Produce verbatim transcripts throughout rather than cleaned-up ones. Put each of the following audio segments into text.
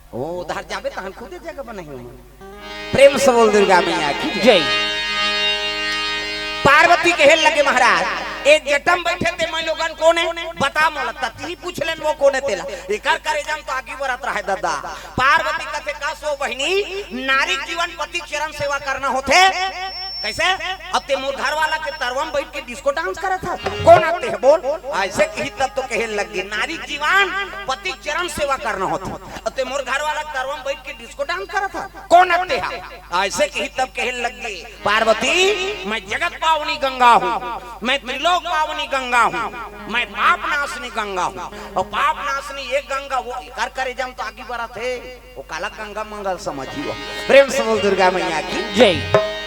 ओ, उधर जाबे तहन खुदे जगह बनाही ओमा। प्रेम से बोल दुर्गा मैया की जय। जय। पार्वती कहे लगे, महाराज, एक जटा म बैठे ते मैं लोगन कोन हे? बता मोला, त तिही पूछ लेन वो कोन हे तेला। एकर करेजा म तो आगी बरत रहे दादा। पार्वती कथे का सो बहिनी, नारी जीवन पति चरण सेवा करना होथे। कैसे? अब ते मोर घर वाला के तरवा म बैठ के disco dance करत हस। कोन आते है बोल? ऐसे कही तब तो कहे लग गे, नारी जीवन पति चरण सेवा करना होथे। अब ते मोर घर वाला के तरवा म बैठ के disco dance करत हस। कोन आते है? ऐसे कही तब कहे लग गे, पार्वती, मैं जगत पावनी गंगा हूँ, मैं त्रिलोक पावनी गंगा हूँ, मैं पाप नाशनी गंगा हूँ। और पाप नाशनी एक गंगा, वो एकर करेजा म तो आगी बरत हे। वो काला गंगा मंगल समझियो। प्रेम से बोल दुर्गा मैया की जय।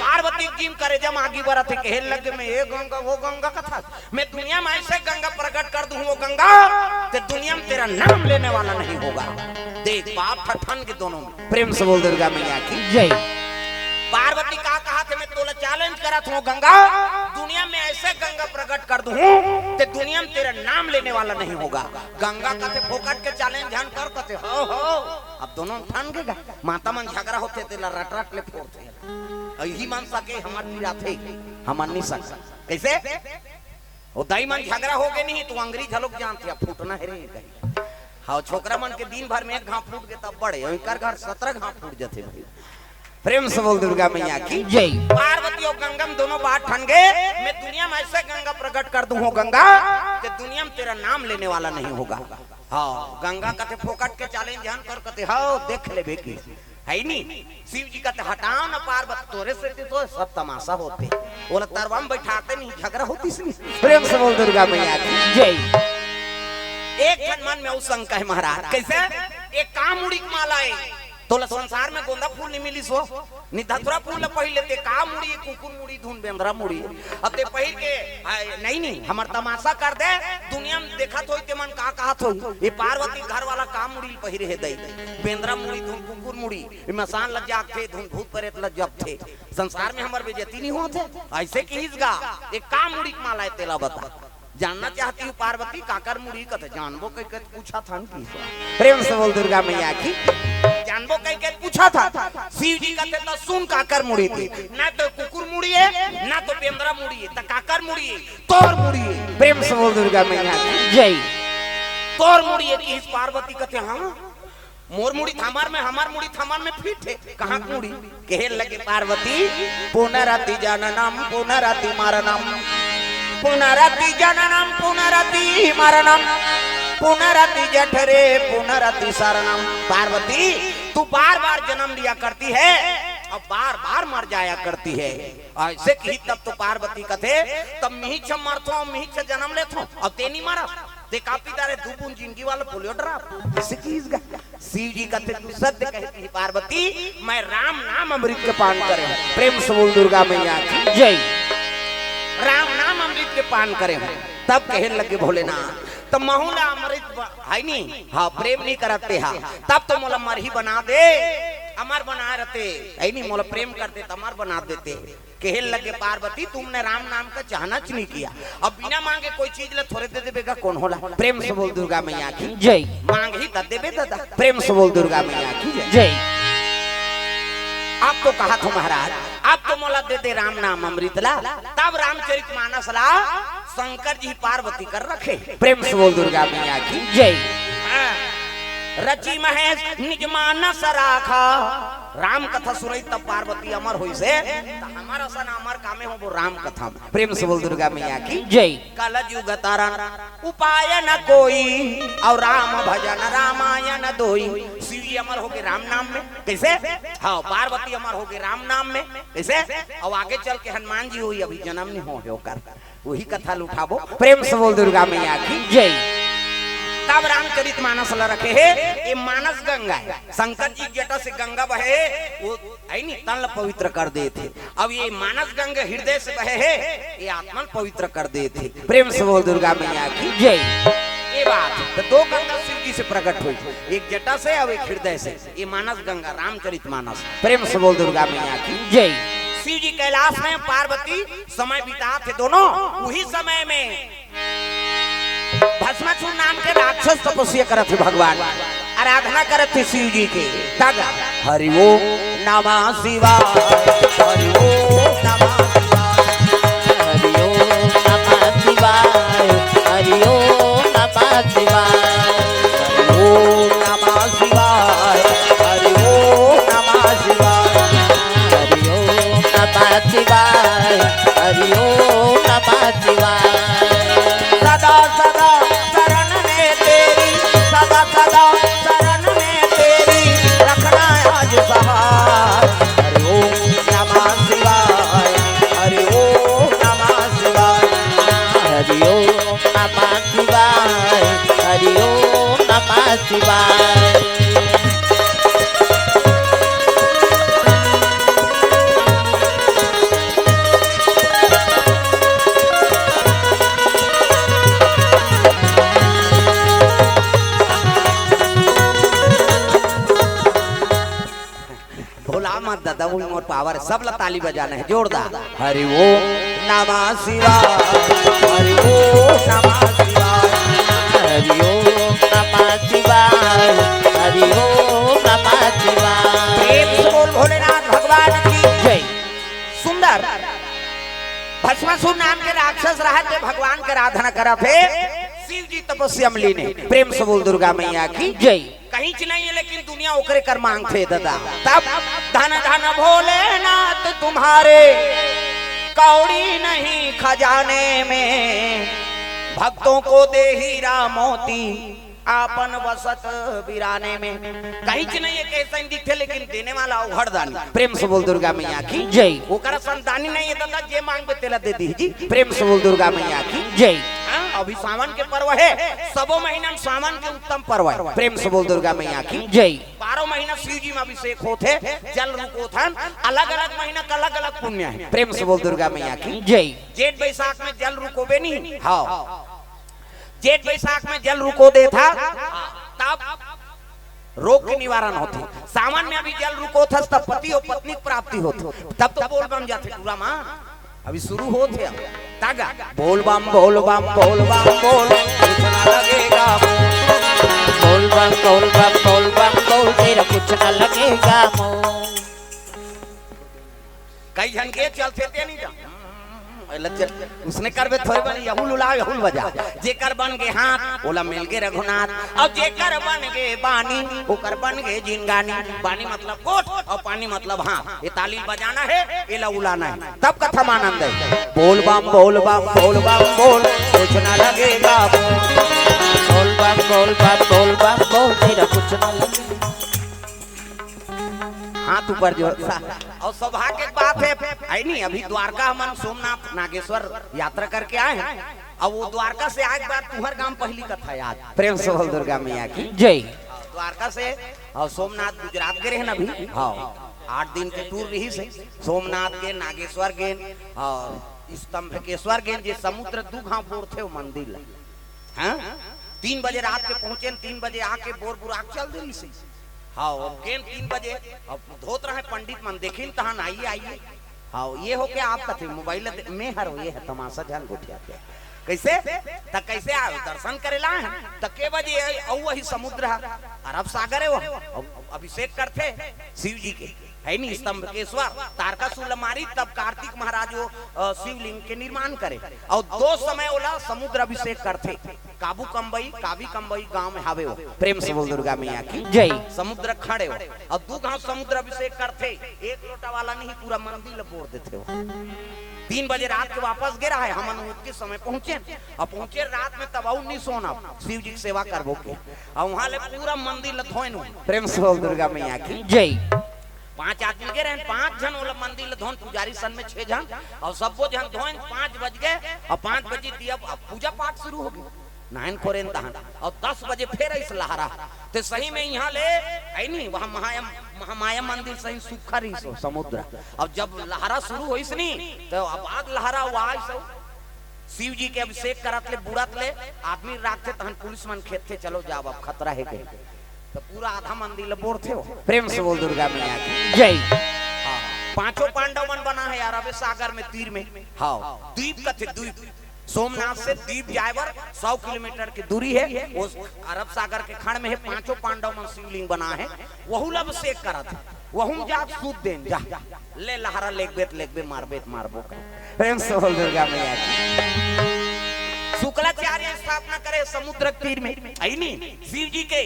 पार्वती जी के करेजा म आगी बरत हे, कहे लगे, मैं ये गंगा, वो गंगा कथस, मैं दुनिया में ऐसे गंगा प्रकट कर दूं, वो गंगा, ते दुनिया में तेरा नाम लेने वाला नहीं होगा। देख, बाप ठठन के दोनों में। प्रेम से बोल दुर्गा मैया की जय। पार्वती का कहा थे, मैं तोला challenge करत हूँ गंगा, दुनिया में ऐसे गंगा प्रकट कर दूं, ते दुनिया में तेरा नाम लेने वाला नहीं होगा। गंगा कथे, फोकट के challenge झन कर कथे, हो, हो। अब दोनों ठन के गा-, माता मन झगड़ा होथे, तेला रट रट ले फोड़थे। अउ इही मन सके, हमर पिराथे, हमन नहीं सक। कैसे? वो दाई मन झगड़ा हो गे नहीं, तो अंगरी झलोक जानथे, अब फूटना है रे, कही। हाँ, छोकरा मन के दिन भर में एक घाव फूट गे तब बड़े, अउ एकर घर सतरा घाव फूट जथे भाई। प्रेम से बोल दुर्गा मैया की जय। पार्वती और गंगा में दोनों बात ठन गे, मैं दुनिया में ऐसे गंगा प्रकट कर दूं हो गंगा, कि दुनिया में तेरा नाम लेने वाला नहीं होगा। हाँ, गंगा कथे फोकट के challenge झन कर कथे, हाँ, देख लेबे की। है नी? शिव जी कथे, हटाओ ना पार्वती, तोरे से तो सब तमाशा होथे। ओला तरवा में बैठाते नहीं, झगड़ा होतिस नहीं। प्रेम से बोल दुर्गा मैया की जय। एक ठन मन में अउ शंका है महाराज, कैसे? एक का मुड़ी के माला है, तोला संसार में गोंदा फूल नहीं मिलिस हो, नहीं धतुरा फूल ल पहिर लेते, का मुड़ी, कुकुर मुड़ी, धुन बेंदरा मुड़ी। अब ते पहिर के, आ, नहीं, नहीं, हमर तमाशा कर दे, दुनिया में देखत होई ते मन का कहत होई, ये पार्वती घर वाला का मुड़ी पहिरे हे दई, बेंदरा मुड़ी, धुन कुकुर मुड़ी। ए मसान ल जागथे, धुन भूत प्रेत ल जपथे। संसार में हमर बेइज्जती नहीं होत हे? ऐसे किहिस गा, एक का मुड़ी के माला है तेला बता। जानना चाहती हूँ पार्वती, काकर मुड़ी कथे, जानबो कह के पूछा था न की। प्रेम से बोल दुर्गा मैया की। जानबो कह के पूछा था। शिव जी कथे तो सुन काकर मुड़ी थे, ना तो कुकुर मुड़ी है, ना तो बेंदरा मुड़ी है, तो काकर मुड़ी है, तोर मुड़ी है। प्रेम से बोल दुर्गा मैया की। जय। तोर मुड़ी है किहिस पार्वती कथे, हाँ, मोर मुड़ी थमर में, हमर मुड़ी थमर में फिट है। कहाँ के मुड़ी? कहे लगे पार्वती, पुनरति जननम पुनरति मरणम, पुनरति जननम पुनरति मरणम, पुनरति जठरे पुनरति शरणम। पार्वती, तू बार बार जन्म लिया करती है और बार बार मर जाया करती है। ऐसे कही तब तो पार्वती कथे, तब मिहिच मरथो, मिहिच जन्म लेथो, अब ते नहीं मरस। ते का पीता रे, दू बूंद जिंदगी वाला पोलियो ड्रॉप। ऐसे किहिस गा। शिव जी कथे, तू सत्य कहती है पार्वती, मैं राम नाम अमृत के पान करे हूँ। प्रेम से बोल दुर्गा मैया की। जय। राम नाम अमृत के पान करे हूँ। तब कहे लगे भोलेनाथ, तब महू ला अमृत ब-, है नी? हाँ, प्रेम नहीं करते हा। तब तो मोला मरही बना दे, अमर बना रहते, है नी? मोला प्रेम करते तो अमर बना देते। कहे लगे पार्वती, तुमने राम नाम का चाहना च नहीं किया, अब बिना मांगे कोई चीज ले थोड़े दे देबे गा, कोन होला? प्रेम से बोल दुर्गा मैया की। जय। मांगही त देबे दादा। प्रेम से बोल दुर्गा मैया की जय। जय। अब तो कहा थो महाराज, अब तो मोला दे दे राम नाम अमृत ला। तब रामचरित मानस ला शंकर जी पार्वती कर रखे। प्रेम से बोल दुर्गा मैया की। जय। हाँ। रचि महेश निज मानस राखा। राम कथा सुनई तब पार्वती अमर होइसे, त हमर असन अमर कामे होबो राम कथा में। प्रेम से बोल दुर्गा मैया की। जय। कलजुग तरन उपाय न कोई, और राम भजन रामायण दोई। शिव जी अमर होगे राम नाम में। कैसे? हाँ, पार्वती अमर होगे राम नाम में। कैसे? और आगे चल के हनुमान जी होई, अभी जन्म नहीं हो, होकर। वही कथा ल उठाबो। प्रेम से बोल दुर्गा मैया की। जय। तब रामचरित मानस ल रखे हे, ये मानस गंगा है। शंकर जी के जटा से गंगा बहे हे, वो है नी, तन ल पवित्र कर देथे। अब ये मानस गंगा हृदय से बहे हे, ये आत्मा ल पवित्र कर देथे। प्रेम से बोल दुर्गा मैया की। जय। ये बात, तो दो गंगा शिव जी से प्रकट हुई, एक जटा से और एक हृदय से। ये मानस गंगा, रामचरित मानस। प्रेम से बोल दुर्गा मैया की। जय। शिव जी कैलाश में, पार्वती समय बिताथे दोनों। उही समय में भस्मासुर नाम के राक्षस तपस्या करत हे भगवान। आराधना करत हे शिव जी के। तब हरि ओम नमः शिवाय, हरि ओम नमः शिवाय, हरि ओम नमः शिवाय, हरि ओम नमः शिवाय, हरि ओम नमः शिवाय, हरि ओम नमः शिवाय, हरि ओम नमः शिवाय, हरि ओम नमः शिवाय। सदा सदा शरण में तेरी, सदा सदा शरण में तेरी, रखना आज सहाय। हरि ओम नमः शिवाय, हरि ओम नमः शिवाय, हरि ओम नमः शिवाय, हरि ओम नमः शिवाय। भुला मत दादा, वही मोर पावर, सब ला ताली बजाना हे जोरदार। हरि ओम नमः शिवाय, हरि ओम नमः शिवाय, हरि ओम नमः शिवाय, हरि ओम नमः शिवाय। प्रेम से बोल भोलेनाथ भगवान की जय। सुंदर भस्मासुर नाम के राक्षस रहा, ते भगवान के आराधना करत हे, शिव जी तपस्या में लीन हे। प्रेम से बोल दुर्गा मैया की जय। कहीं च नहीं है, लेकिन दुनिया ओकरे कर मांगथे दादा। तब धन धन भोलेनाथ तुम्हारे, कौड़ी नहीं खजाने में, भक्तों को दे हीरा मोती आपन वसत बिराने में। कहीं च नहीं है, कैसे ही दिखथे, लेकिन देने वाला अवघड़ दानी। प्रेम से बोल दुर्गा मैया की जय। ओकरा संतानी नहीं है दादा, जे मांगबे तेला दे दी जी। प्रेम से बोल दुर्गा मैया की जय। हाँ, अभी सावन के पर्व है, सबो महीना में सावन के उत्तम पर्व है। प्रेम से बोल दुर्गा मैया की जय। बारह महीना शिव जी में अभिषेक होथे, जल रुकोथन, अलग-अलग महीना का अलग-अलग पुण्य है। प्रेम से बोल दुर्गा मैया की जय। जेठ बैसाख में जल रुकोबे नहीं, हाँ, जेठ बैसाख में जल रुको देथा, तब रोग के निवारण होथे। सावन में अभी जल रुकोथस, तब पति और पत्नी की प्राप्ति होथे। तब तो बोल बम जाथे टूरा माँ। अभी शुरू होत हे अब। तागा। बोल बम, बोल बम, बोल बम, बोल, कुछ ना लगेगा मोल। बोल बम, बोल बम, बोल बम, बोल, तेरा कुछ ना लगेगा मोल। कई झन के चलथे ते नहीं जा। अइला चल, उसने करबे थोड़े बन, यहुल उला, यहुल बजा। जेकर बन गे हाथ, ओला मिल गे रघुनाथ। अब जेकर बन गे बानी, ओकर बन गे जिनगानी। बानी मतलब गोठ और पानी मतलब हाथ। ये ताली बजाना है, एला उलाना है, तब कथा में आनंद है। बोल बम, बोल बम, बोल बम, बोल, कुछ ना लगेगा मोल। बोल बम, बोल बम, बोल बम, बोल, तेरा कुछ ना लगेगा। हाथ ऊपर जो सा-, और सौभाग्य की बात है, है नहीं, अभी द्वारका हमन सोमनाथ नागेश्वर यात्रा करके आए हैं। अब वो द्वारका से आए के बाद तुहर गांव पहली कथा याद। प्रेम से बोल दुर्गा मैया की जय। द्वारका से और सोमनाथ गुजरात गे रहे ना अभी, हाँ, आठ दिन के टूर रहिस हे। सोमनाथ गे, नागेश्वर गे और स्तंभकेश्वर गे, जे समुद्र दू घांव बोरथे वो मंदिर ला। हाँ? तीन बजे रात के पहुंचे, तीन बजे आके बोर बुराक चल देन से। हाँ, अब गेन तीन बजे, अब धोत रहे पंडित मन, देखिन तहन आइए, आइए। हाँ, ये हो के आप कथे मोबाइल दे-, में हर ये है तमाशा झन गोठिया के। कैसे? त कैसे आयो? दर्शन करे ला है। त के बजे आई? अउ वही समुद्र है, अरब सागर है वो। अब अभिषेक करथे शिव जी के। है नी स्तंभकेश्वर, तारकासुर ल मारी, तब कार्तिक महाराज वो, अ, शिवलिंग के निर्माण करे। और दो समय ओला समुद्र अभिषेक करथे। काबू कंबई, कावी कंबई गांव में हावे वो। प्रेम से बोल दुर्गा मैया की जय। समुद्र खड़े हो। और दू घांव समुद्र अभिषेक करथे, एक लोटा वाला नहीं, पूरा मंदिर ल बोर देथे वो। तीन बजे रात के वापस गे रहा है, हमन उतके समय पहुंचे। अब पहुंचे रात में, तब अउ नहीं सोना, शिव जी की सेवा करबो के। और वहां ले पूरा मंदिर ल धोएन। प्रेम से बोल दुर्गा मैया की जय। पांच आदमी गे रहे, पांच झन ओला मंदिर ल धोन, पुजारी सन में छह झन, और सब्बो झन धोएन। पांच बज गए और पांच बजे दिया, अब पूजा पाठ शुरू हो गई। नाइन कोरेन तहन, और दस बजे फिर इस लहरा। ते सही में यहाँ ले, आई नहीं, वहाँ महाया, महामाया मंदिर सही सूखा रही सो समुद्र। अब जब लहरा शुरू होइस नी, तो अब आग लहरा हुआ आई सो। शिव जी के अभिषेक करत ले, बुड़त ले, आदमी राखथे तहन पुलिस मन खेदथे, "चलो जाओ, अब खतरा है कहीं।" तो पूरा आधा मंदिर ल बोरथे हो। प्रेम से बोल दुर्गा मैया की जय। हाँ, पांचों पांडव मन बना है यार, अबे सागर में, तीर में। हाँ, द्वीप कथे, द्वीप। सोमनाथ से दीप जाए बर सौ किलोमीटर के दूरी हे, वो अरब सागर के खंड में हे। पांचों पांडव मन शिवलिंग बना हे, वहू ला अभिषेक करत हे, वहू म जा सूत देन जा, ले लहरा लेगबे त लेगबे, मारबे त मारबो कर। प्रेम से बोल दुर्गा मैया की। शुक्लाचार्य स्थापना करे समुद्र के तीर में, अइनी शिव जी के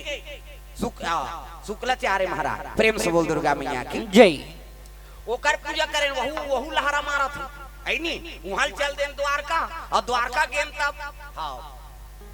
शुक-, आ, शुक्लाचार्य महाराज, प्रेम से बोल दुर्गा मैया की। जय। ओकर पूजा करेन, वहू, वहू लहरा मारत हे, अइनी उहाँ ल चल देन द्वारका, अउ द्वारका गेन तब, हाँ,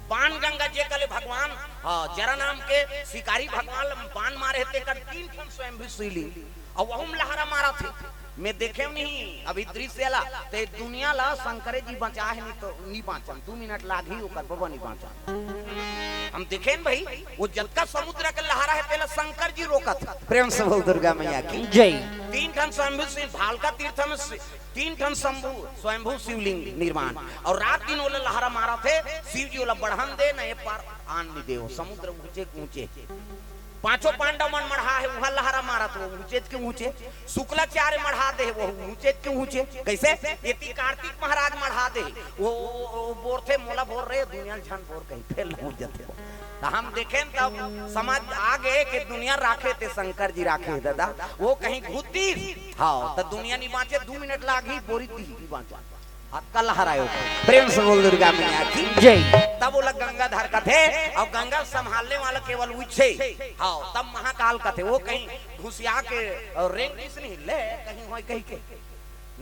बाण गंगा जे कले भगवान, हाँ, जरा नाम के शिकारी भगवान ल बाण मारे हे, तेकर तीन ठन स्वयंभू शिवलिंग, अउ वहू म लहरा मारत हे। मैं देखेंव नहीं अभी दृश्य ला, ते दुनिया ला शंकरे जी बचाए हे, नहीं तो नहीं बाँचन, दू मिनट लागही ओकर बबा नहीं बाँचन। हम देखेन भाई, वो जतका समुद्र के लहरा हे, तेला शंकर जी रोकत हे। प्रेम से बोल दुर्गा मैया की। जय। तीन ठन स्वयंभू शिव, भालका तीर्थ में शि-, तीन ठन शंभू, स्वयंभू शिवलिंग निर्माण, अउ रात दिन ओला लहरा मारत हे। शिव जी ओला बढ़न दे न, ए पार आन नहीं दे, वो समुद्र ऊंचे के ऊंचे। पांचों पांडव मन मढ़ा हे, उहाँ लहरा मारत हे, वो ऊंचे के ऊंचे। शुक्लाचार्य मढ़ा दे, वो ऊंचे के ऊंचे। कइसे? एती कार्तिक महाराज मढ़ा दे, वो, वो, वो बोरथे, मोला बोर रे, दुनिया ल झन बोर कही, फेर लहुट जथे। त हम देखेन तब समझ आ गे कि दुनिया राखे ते शंकर जी राखे हे दादा, वो कहीं घुस दिस, हाँ, त दुनिया नहीं बाँचे, दू मिनट लागही, बोरी दिही, नहीं बाँचे। अतका लहरायो। प्रेम से बोल दुर्गा मैया की। जय। तब ओला गंगाधर कथे, अउ गंगा संभालने वाला केवल उइच हे। हाँ, तब महाकाल कथे, वो कहीं घुसिया के अउ रेंग दिस नहीं, ले कहीं होय कही के।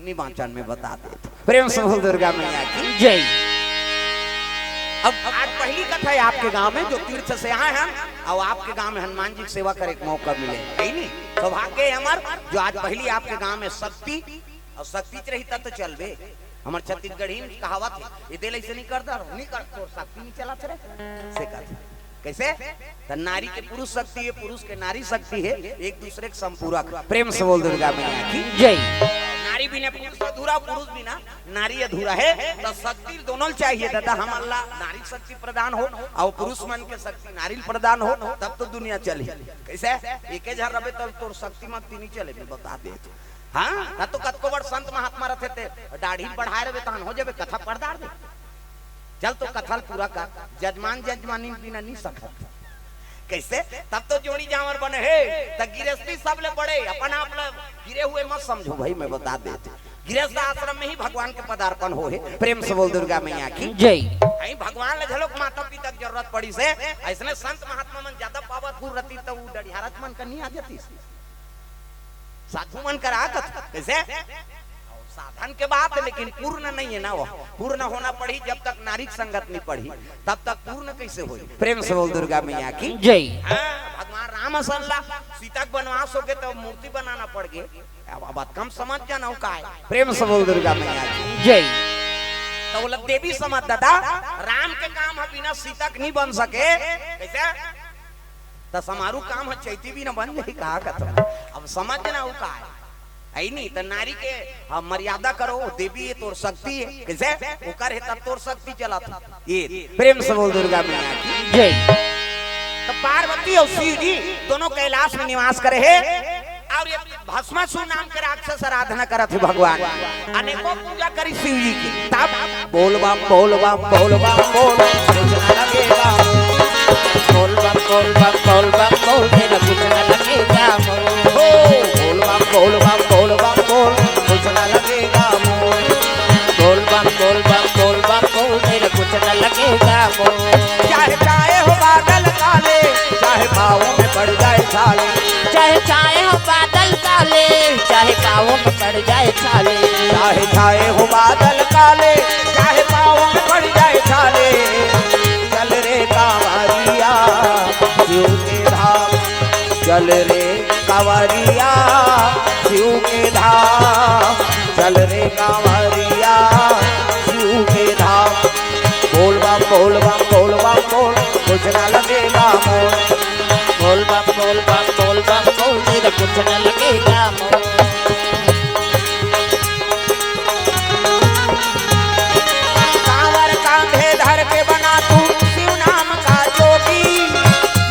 नहीं बाँचन, मैं बता देत हँव। प्रेम से बोल दुर्गा मैया की। जय। अब आज पहली कथा हे आपके गांव में, जो तीर्थ से आए हन, अउ आपके गांव में हनुमान जी के सेवा करे के मौका मिले, हे नहीं? सौभाग्य हे हमर, जो आज पहली आपके गांव में शक्ति अउ शक्ति च रही तब तो चलबे। हमर छत्तीसगढ़ी में कहावत हे, "ए दे ल अइसे नहीं करदा, नहीं कर, तोर शक्ति नहीं चलत रे।" से कहत हे। कइसे? त नारी के पुरुष शक्ति हे, पुरुष के नारी शक्ति हे, एक दूसरे के संपूरक। प्रेम से बोल दुर्गा मैया की। जय। नारी बिना पुरुष अधूरा, पुरुष बिना नारी अधूरा हे। त शक्ति दोनों ल चाहिए दादा, हमन ला नारी शक्ति प्रदान हो अउ पुरुष मन के शक्ति नारी ल प्रदान हो, तब तो दुनिया चलही। कइसे? एके झन रबे त तोर शक्ति म तीनी चले, मैं बता देत हँव। हाँ, न तो कतको बड़ संत महात्मा रथे ते दाढ़ी बढ़ाए रहे तहन हो जाबे, कथा पढ़ डार दे। चल तो कथा ल पूरा कर, जजमान जजमानी बिना नहीं सकत। कइसे? तब तो जोड़ी जांवर बने हे, त गिरस्ती सबले बड़े, अपन आप ल गिरे हुए मत समझो भाई, मैं बता देत हँव। गिरस्ती आश्रम में ही भगवान के पदार्पण होहे। प्रेम से बोल दुर्गा मैया की। जय। अई भगवान ल घलोक माता पिता के जरूरत पड़िस हे, अइसने संत महात्मा मन ज्यादा पावरफुल रतिस त उ डढ़ियारच मन का नहीं आ जातिस। साधु मन करा कथे, कइसे? साधन के बात हे, लेकिन पूर्ण नहीं हे ना वो। पूर्ण होना पड़ही, जब तक नारी के संगत नहीं पड़ही, तब तक पूर्ण कइसे होही? प्रेम से बोल दुर्गा मैया की। जय। हाँ, भगवान राम असन ला सीता के बनवास होगे त मूर्ति बनाना पड़ गे। अब, अब बात कम समझ जाना हो का हे? प्रेम से बोल दुर्गा मैया की। जय। त ओला देवी समझ दादा, राम के काम ह बिना सीता के नहीं बन सके। कइसे? त समारू काम ह चैती बिना बन जाही का कथों? अब समझ ना हो का हे? अई नहीं, त नारी के, हाँ, मर्यादा करो, देवी हे तोर शक्ति हे, कइसे? ओकर हे तब तोर शक्ति चलत हे। ए, प्रेम से बोल दुर्गा मैया की। जय। त पार्वती अउ शिव जी दोनों कैलाश में निवास करे हे, अउ ये भस्मासुर नाम के राक्षस आराधना करत हे भगवान। अनेकों पूजा करिस शिव जी के। तब बोल बम, बोल बम, बोल बम, बोल, कुछ न लगेगा। बोल बम, बोल बम, बोल बम, बोल, तेरा कुछ न लगेगा। हो, बोल बम, बोल बम, बोल बम, बोल, कुछ न लगेगा। बोल बम, बोल बम, बोल बम, बोल, तेरा कुछ न लगेगा। बोल, चाहे छाए हो बादल काले, चाहे पाँव में पड़ जाए छाले। चाहे छाए हो बादल काले, चाहे पाँव में पड़ जाए छाले। चाहे छाए हो बादल काले, चाहे पाँव में पड़ जाए छाले। चल रे कांवरिया शिव के धाम, चल रे कांवरिया शिव के धाम, चल रे कांवरिया शिव के धाम। बोल बम, बोल बम, बोल बम, बोल, कुछ ना लगेगा मोल। बोल बम, बोल बम, बोल बम, बोल, तेरा कुछ ना लगेगा मोल। कांवर कांधे धर के बना तू शिव नाम का जोगी,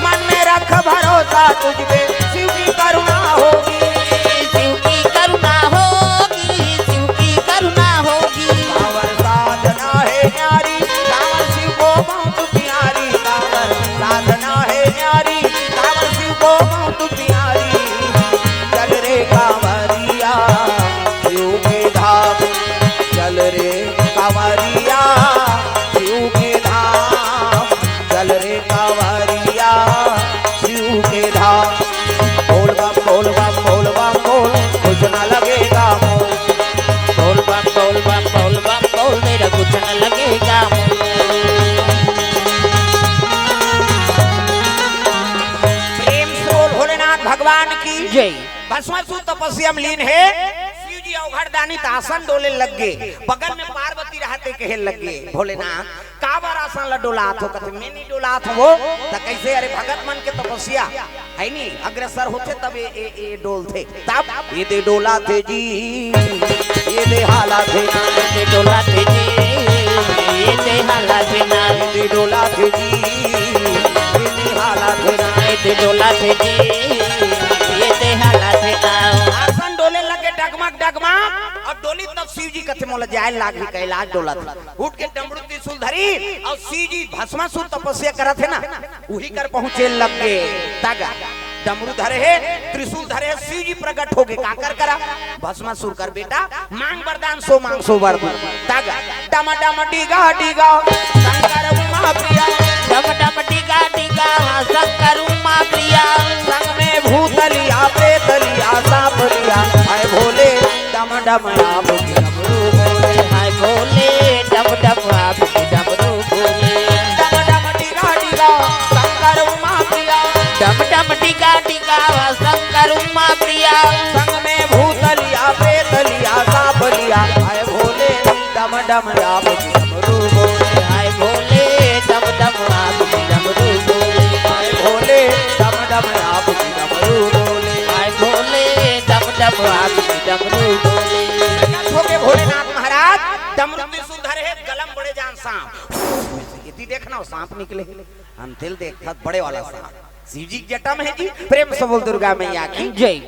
मन में रख भरोसा तुझ पे, शिव की करुणा होगी। शिव की करुणा होगी, शिव की करुणा होगी। कांवर साधना है न्याय भगवान की जय। भस्मासुर तपस्या में लीन हे, शिव जी अवघड़दानी त आसन डोले लग गे, बगल में पार्वती रहते कहे लग गे, "भोलेनाथ, काबर आसन ला डोलात हो?" कथे, "मैं नहीं डोलात हो।" त कैसे? अरे भगत मन के तपस्या हे नी, अग्रसर होथे तब ये, ये, ये डोलथे। तब ये दे डोलाथे जी, ये दे हालाथे ना, ये दे डोलाथे जी, ये दे हालाथे ना, ये दे डोलाथे जी, ये दे हालाथे ना, ये दे डोलाथे जी, ये दे हालाथे ना। आसन डोले लगे डगमग डगमग, अउ डोली तब शिव जी कथे, "मोला जाए लागही, कैलाश डोलत।" उठ के डमरू त्रिशूल धरी अउ शिव जी भस्मासुर तपस्या करत हे ना, उही कर पहुंचे लग गे। तग डमरू धरे हे, त्रिशूल धरे हे, शिव जी प्रगट हो गे। काकर करा? भस्मासुर कर बेटा, मांग वरदान सो मांग सो वर दूं। तग डम डम डिगा डिगा शंकर उमा प्रिया, डम डम डिगा डिगा शंकर उमा प्रिया, संग में भूतलिया प्रेतलिया सांपलिया, हाय भोले डम डम आपकी डमरू बोले, हाय भोले डम डम आपकी डमरू बोले। डम डम डिगा डिगा शंकर उमा प्रिया, डम डम डिगा डिगा शंकर उमा प्रिया, संग में भूतलिया प्रेतलिया सांपलिया, हाय भोले डम डम आपकी डमरू बोले, हाय भोले डम डम आपकी डमरू बोले, हाय भोले डम डम आपकी डमरू बोले, हाय भोले डम डम आपकी डमरू बोले। प्रकट हो गे भोलेनाथ महाराज, डमरू त्रिशूल धरे हे, गला म बड़े जान सांप। एती देखना, वो सांप निकले, हम दिल देखत बड़े वाला सांप। शिव जी के जटा में हे जी। प्रेम से बोल दुर्गा मैया की जय।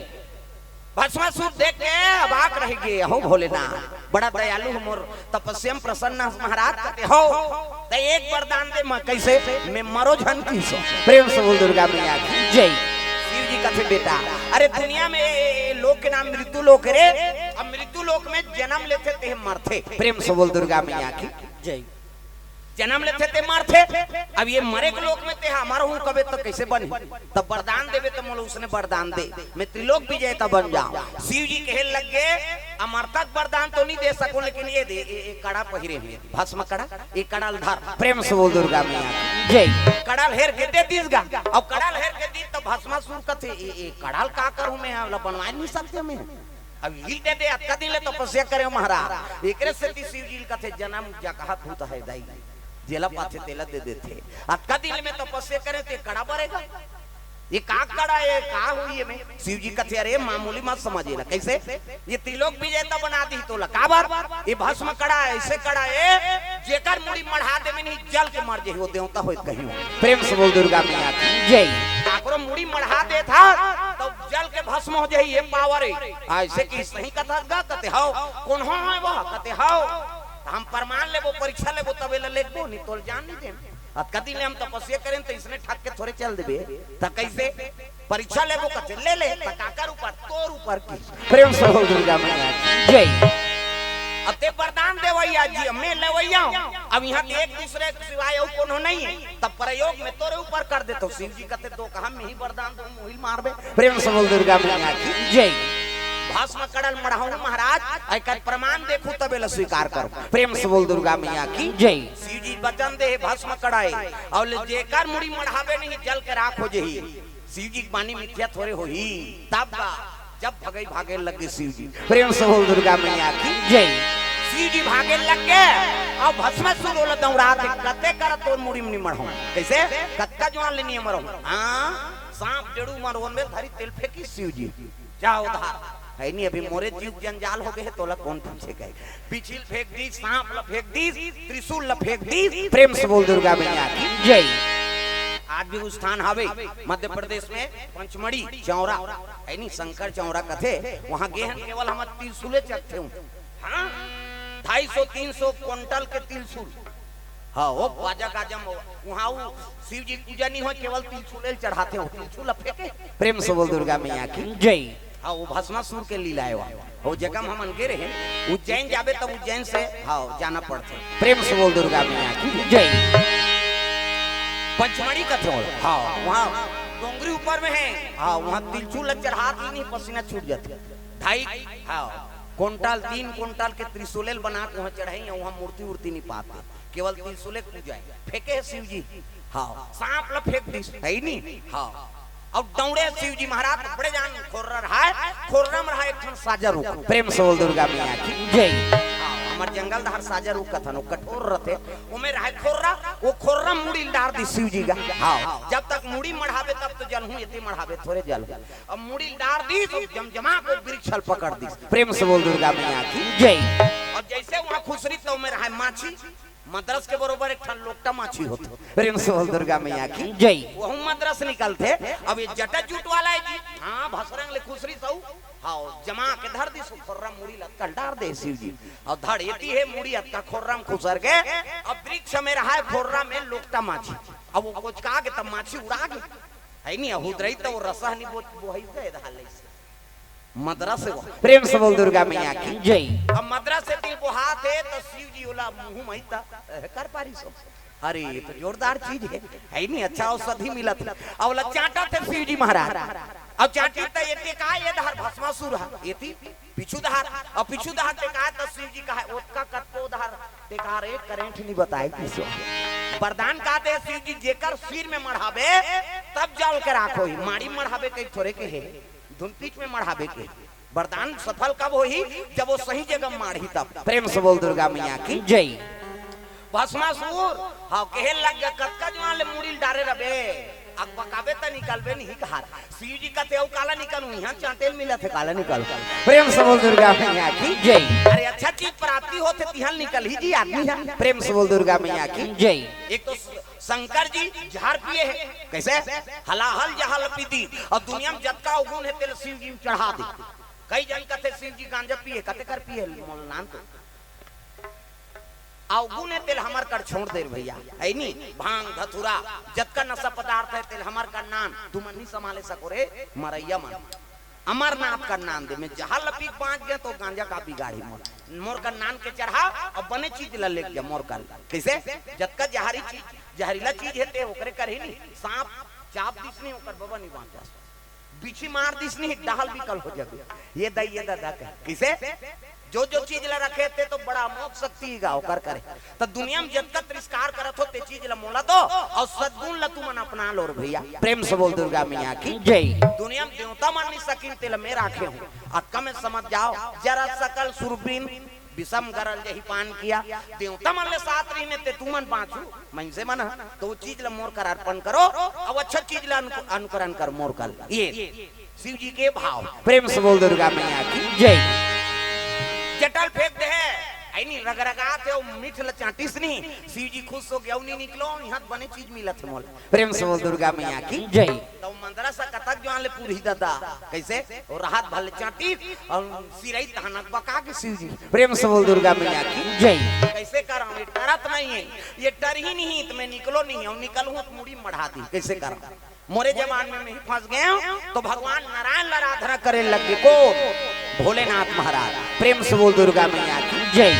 भस्मासुर देख के अबाक रह गे, "अहो भोलेनाथ, बड़ा दयालु हो, मोर तपस्या में प्रसन्न हस महाराज।" कथे, "हो, त एक वरदान दे।" "मैं कैसे?" "मैं मरो झन किसो।" प्रेम से बोल दुर्गा मैया की जय। शिव जी कथे, "बेटा, अरे दुनिया में ए, ए, ए लोक के नाम मृत्यु लोक हे रे, अब मृत्यु लोक में जन्म लेथे ते मरथे।" प्रेम से बोल दुर्गा मैया की जय। जन्म लेथे ते मरथे। अब ये मरे के लोक में ते ह अमर हूँ कबे त कैसे बने? तब वरदान देबे त मोला उसने वरदान दे, मैं त्रिलोक विजेता बन जाऊं। शिव जी कहे लग गे, "अमरता के वरदान तो नहीं दे सकूं, लेकिन ये दे, ये, ये कड़ा पहिरे हुए, भस्म कड़ा, ये कड़ा ल धर।" प्रेम से बोल दुर्गा मैया की जय। कड़ा ल हेर के दे दीस गा। अब कड़ा ल हेर के दीस त भस्मासुर कथे, "ये, ये कड़ा ल का करूं मैं, एला बनवा नहीं सकते मैं?" अब इही दे दे, अतका दिन ले तपस्या करे हो महाराज। एकरे सेती शिव जी ल कथे, "जन्म जकहा भूत हे दाई, जेला पाथे तेला दे देथे। अतका दिन ले मैं तपस्या करे, ते कड़ा बरेगा? ये का कड़ा हे, का होही एमे?" शिव जी कथे, "अरे मामूली मत समझ एला।" कैसे? "ये त्रिलोक विजेता बना दी तोला।" काबर? "ये भस्म कड़ा हे, ऐसे कड़ा हे, जेकर मुड़ी मढ़ा देबे नहीं, जल के मर जाही, वो देवता होय कहीं।" प्रेम से बोल दुर्गा मैया की जय। काकरो मुड़ी मढ़ा देत हा, त जल के भस्म हो जाही, ये पावर हे। अइसे कि सही कथस गा? कथे, "हव।" "कोन हो हे वो?" कथे, "हव।" "त हम प्रमाण लेबो, परीक्षा लेबो, तब एला लेगबो, नहीं तोला जान नहीं देन। अतका दिन ले हम तपस्या करेन, त इसने ठग के थोरे चल देबे। त कैसे?" "परीक्षा लेबो?" कथे, "ले ले।" "त काकर ऊपर?" "तोर ऊपर की।" प्रेम से बोल दुर्गा मैया की जय। अब ते वरदान देवैया जी, मैं लेवैया हूँ। अब इहाँ ते एक दूसरे के सिवाय अउ कोनो नहीं हे, तब प्रयोग में तोरे ऊपर कर देथों। शिव जी कथे, "तो कहा मैं ही वरदान दूँ, मुहिल मारबे।" प्रेम से बोल दुर्गा मैया की जय। "भस्म कड़ा ल मढ़ाहूँ महाराज, एकर प्रमाण देखहूँ तब एला स्वीकार करूँ।" प्रेम से बोल दुर्गा मैया की जय। शिव जी वचन दे हे, "भस्म कड़ा हे, अउ ले जेकर मुड़ी मढ़ाबे नहीं, जल के राख हो जाही।" शिव जी के बानी मिथ्या थोरे होही। तब का जब भगई भागे लगे शिव जी। प्रेम से बोल दुर्गा मैया की जय। शिव जी भागे लग गे, अउ भस्मासुर ओला दौड़ा दे, "कते करा तोर मुड़ी म नहीं मढ़ाहूँ।" कैसे? "कतका जुवान ले नहीं मरहूँ।" हाँ, सांप डेढ़ू मरवन में धरी तेल फेंकी शिव जी। जा उधार। हे नहीं, अभी मोरे जीव के जंजाल हो गे हे, तोला कोन पूछे गा? बिछी ल फेंक दीस, सांप ल फेंक दीस, त्रिशूल ल फेंक दीस। प्रेम से बोल दुर्गा मैया की जय। आज भी वो स्थान हवे मध्य प्रदेश में, पंचमढ़ी चौरा, हे नहीं, शंकर चौरा कथे, वहाँ गे हन, केवल हम त्रिशूले चघथेन। हाँ, ढाई सौ तीन सौ कुंटल के त्रिशूल। हाँ, वो बाजा गाजा में, वहाँ वो शिव जी के पूजा नहीं होय, केवल त्रिशूले ल चढ़ाथे, वो त्रिशूल ल फेंके। प्रेम से बोल दुर्गा मैया की जय। हाँ, वो भस्मासुर के लीला हे वो। वो जगह में हमन गे रहे, उज्जैन जाबे तब उज्जैन से, हाँ, जाना पड़थे। प्रेम से बोल दुर्गा मैया की जय। पंचमढ़ी कथे ओला, हाँ, वहाँ डोंगरी ऊपर में हे, हाँ, वहाँ त्रिशूल ल चढ़ा दी नहीं, पसीना छूट जाथे। ढाई, हाँ, कुंटल, तीन कुंटल के त्रिशूले ल बना के वहाँ चढ़ाई, वहाँ मूर्ति उर्ति नहीं पाते, केवल त्रिशूले के पूजा हे। फेंके हे शिव जी, हाँ, सांप ल फेंक दीस, हे नहीं, हाँ, अउ डौड़े शिव जी महाराज बड़े जान खोर्रा रहय, खोर्रा म रहय एक ठन साजा रूख। प्रेम से बोल दुर्गा मैया की जय। हाँ, हमर जंगल डहर साजा रूख कथन, वो कठोर रथे, ओमे रहय खोर्रा, वो खोर्रा म मुड़ी ल डार दिस शिव जी का। हाँ, जब तक मुड़ी मढ़ाबे तब तो जलहूँ, एती मढ़ाबे थोरे जलहूँ। अब मुड़ी ल डार दिस, जमजमा के वृक्ष ल पकड़ दिस। प्रेम से बोल दुर्गा मैया की जय। अब जैसे वहाँ खुसरी तो ओमे रहय माछी, मद्रस के बरोबर एक ठन लोकटा माछी होथे। प्रेम से बोल दुर्गा मैया की जय। वहू मद्रस निकलथे। अब ये जटा जूट वाला हे जी, हाँ, भसरंग ले खुसरी सऊ, हाँ, जमा के धर दिस, खोर्रा मुड़ी ल अतका ल डार दे शिव जी। अउ धड़ एती हे, मुड़ी अतका खोर्रा म खुसर गे। अब वृक्ष में रहय खोर्रा में लोकटा माछी, अब वो कोचका गे तब माछी उड़ा गे, हे नी, अहुद रही त वो रसा नी बो-, बोहई गे, धार ले से। मद्रस हे वो। प्रेम से बोल दुर्गा मैया की जय। अब मद्रस हे तिल बोहात हे, त शिव जी ओला मुँह मई त, एह, कर पारिस हो। अरे, ये तो जोरदार चीज हे, हे नी, अच्छा औषधि मिलत हे। अब ओला चाटत हे शिव जी महाराज। अब चाटी त ये टेकाय, ये डहर भस्मासुर हे, एती पीछू डहर, अब पीछू डहर टेकाय त शिव जी कहय, ओतका कतको डहर टेका रे, करंट नी बताय किसो। वरदान का दे शिव जी, जेकर सिर में मढ़ाबे, तब जल के राख होही, माड़ी मढ़ाबे कहीं थोरे के हे। धुन पीठ में मढ़ाबे के। वरदान सफल कब होही? जब वो सही जगह माढ़ी तब। प्रेम से बोल दुर्गा मैया की जय। भस्मासुर, हाँ, कहे लग गे, "कतका जुआर ले मुड़ी ल डारे रबे, अकबकाबे त निकलबे नहीं कहार।" शिव जी कथे, "अउ काला निकलूँ, इहाँ चाटे ल मिलत हे, काला निकलूँ।" प्रेम से बोल दुर्गा मैया की जय। अरे अच्छा चीज प्राप्ति होथे, तिहाँ ल निकलही जी आदमी ह। प्रेम से बोल दुर्गा मैया की जय। एक तो शंकर जी जहर पिए हे, कइसे? हलाहल जहर पीथे, अउ दुनिया में जतका अवगुण हे, तेला शिव जी में चढ़ा दे। कई झन कथे, "शिव जी गांजा पिए, कते कर पिए, मोला नान तो। अवगुण हे, तेला हमर कर छोड़ दे रे भइया, हे नी? भांग, धतूरा, जतका नशा पदार्थ हे, तेला हमर कर नान, तुमन नी संभाले सको रे, मरइया मन।" अमरनाथ कर नान दे, मैं जहर ल पी के बाँच गेंव त गांजा का बिगाड़ही मोर। मोर कर नान के चढ़ा, अउ बने चीज ल लेके जा मोर कर। कइसे? जतका जहरी चीज, जहरीला चीज हे ते ओकरे कर ही नी। सांप चाब दिस नी, ओकर बबा नी बाँचस। बिच्छी मार दिस नी, डहल बिकल हो जाबे। ये दई, ये ददा कहे। कइसे? जो जो चीज ला रखे ते तो बड़ा अमोघ शक्ति गा ओकर करे। त दुनिया में जतका तिरस्कार करत हो ते चीज ला मोला दो अउ सद्गुण ला तुमन अपना लो रे भइया। प्रेम से बोल दुर्गा मैया की जय। दुनिया में देवता मन नी सकिन तेला मैं राखे हूँ। अतका में समझ जाओ जरा सकल सुरबीन विषम गरल जही पान किया। देवता मन ले साथ रहिने ते तुमन बाँचू। मनसे मन ह, तो वो चीज ला मोर कर अर्पण करो, अउ अच्छा चीज ला अनु-, अनुकरण कर मोर कर। ये शिव जी के भाव। प्रेम से बोल दुर्गा मैया की जय। जटा ल फेंक दे हे, अइनी रगरगात हे, अउ मीठ ल चाटिस नी, शिव जी खुश हो गे, अउ नी निकलों, इहाँ बने चीज मिलत हे मोला। प्रेम से बोल दुर्गा मैया की जय। त मंदरा सा कतक जुआर ले पूरही ददा, कइसे? अउ रहत भर ले चाटिस, अउ सिरई तहान अकबका गे शिव जी। प्रेम से बोल दुर्गा मैया की जय। कइसे करंव, ये टरत नहीं हे, ये टरही नहीं, त मैं निकलों नहीं, अउ निकलहूँ त मुड़ी मढ़ा दिही, कइसे करंव? मोरे जबान में मैं ही फंस गेंव, त भगवान नारायण ला आराधना करे लग गे। कोन? भोलेनाथ महाराज। प्रेम से बोल दुर्गा मैया की जय।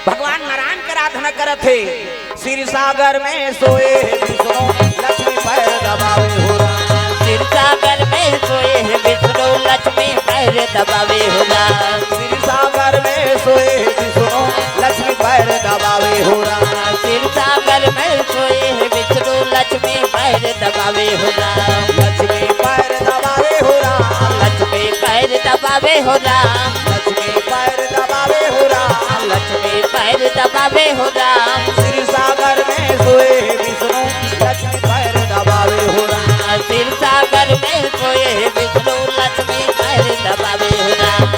भगवान नारायण के आराधना करत हे। क्षीर सागर में सोए हे विष्णु, लक्ष्मी पैर दबावे हो राम। क्षीर सागर में सोए हे विष्णु, लक्ष्मी पैर दबावे हो राम। क्षीर सागर में सोए हे विष्णु, लक्ष्मी पैर दबावे हो राम। क्षीर सागर में सोए हे विष्णु, लक्ष्मी पैर दबावे हो राम। लक्ष्मी पैर दबावे हो राम। लक्ष्मी पैर दबावे हो राम। लक्ष्मी पैर दबावे हो राम। लक्ष्मी पैर दबावे हो राम। क्षीर सागर में सोए हे विष्णु, लक्ष्मी पैर दबावे हो राम। क्षीर सागर में सोए हे विष्णु, लक्ष्मी पैर दबावे हो राम।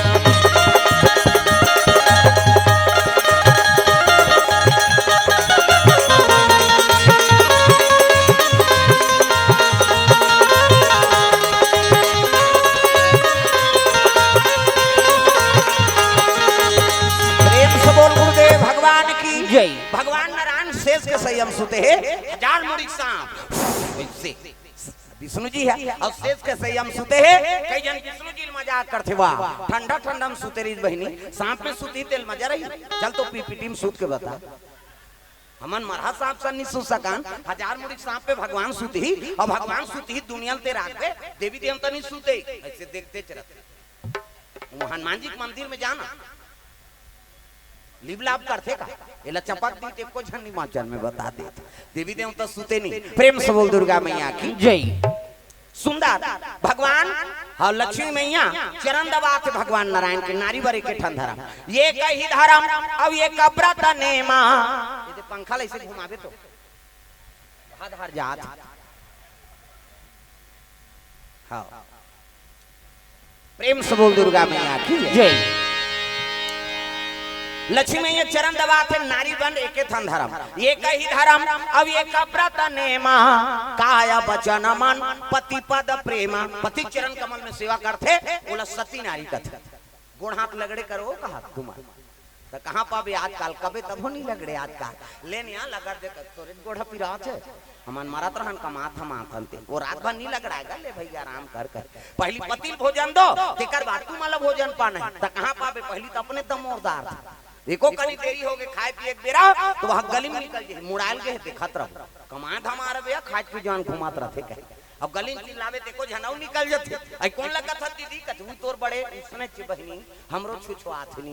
प्रेम से बोल गुरुदेव भगवान की जय। भगवान नारायण शेष के सैया म सुते हे, हजार मुड़ी सांप। वइसे विष्णु जी हे अउ शेष के सैया म सुते हे। कई झन विष्णु जी ल मजाक करथे, "वाह, ठंडा ठंडा म सुते रहिस बहिनी, सांप में सुतही तेला मजा रही। चल तो पीपीटी म सुत के बता।" हमन मरहा सांप सन नी सुत सकन, हजार मुड़ी सांप पे भगवान सुतही, अउ भगवान सुतही दुनिया ल ते राखबे, देवी देवता नी सुते, अइसे देखते चलत। वो हनुमान जी के मंदिर में जाना, लिबलाब करथे का? एला चपक दी ते एको झन नी बाँचन, मैं बता देत। देवी देवता सुते नी। प्रेम से बोल दुर्गा मैया की जय। सुंदर भगवान, हाँ, लक्ष्मी मैया चरण दबाथे भगवान नारायण के, नारी बर एके ठन धरम, ये कही धरम, अब ये कब्रत नेमा। ये दे पंखा ल ऐसे घुमाबे तो आधार जात। हाँ, प्रेम से बोल दुर्गा मैया की जय। जय। लक्ष्मी मैया चरण दबाथे, नारी बन एके ठन धरम, ये कही धरम, अब ये कब्रत नेमा, काय बचन मन पति पद प्रेमा। पति चरण कमल में सेवा करथे, ओला सती नारी कथे। गोड़ हाथ लगड़े करो कहा तुम्हार, त कहाँ पाबे आजकल, कबे तभो नहीं लगड़े आजकल। ले निया लगड़ दे, तोरे गोड़ पिरात हे। हमन मरत रहन, कमात हम आथन ते। वो रात भर नहीं लगड़ाएगा, ले भैया आराम कर कर। पहली पति ल भोजन दो, तेकर बाद तुमन ला भोजन पाना हे। त कहाँ पाबे, पहली त अपने दमोरदार था। एको कनी देरी होगे खाए पिए के बेरा, त वहाँ गली में निकल जाही, मुड़ायल गे हे, देखत रहो। कमाए धमार बे, खाए पी जान घुमात रहथे कहे। अब गली में चिल्लाबे, ते एको झन अउ निकल जथे। आई कोन लगत ह दीदी? कथे, "उई तोर बड़े उसने चे बहिनी, हमरो छुछुआथे।"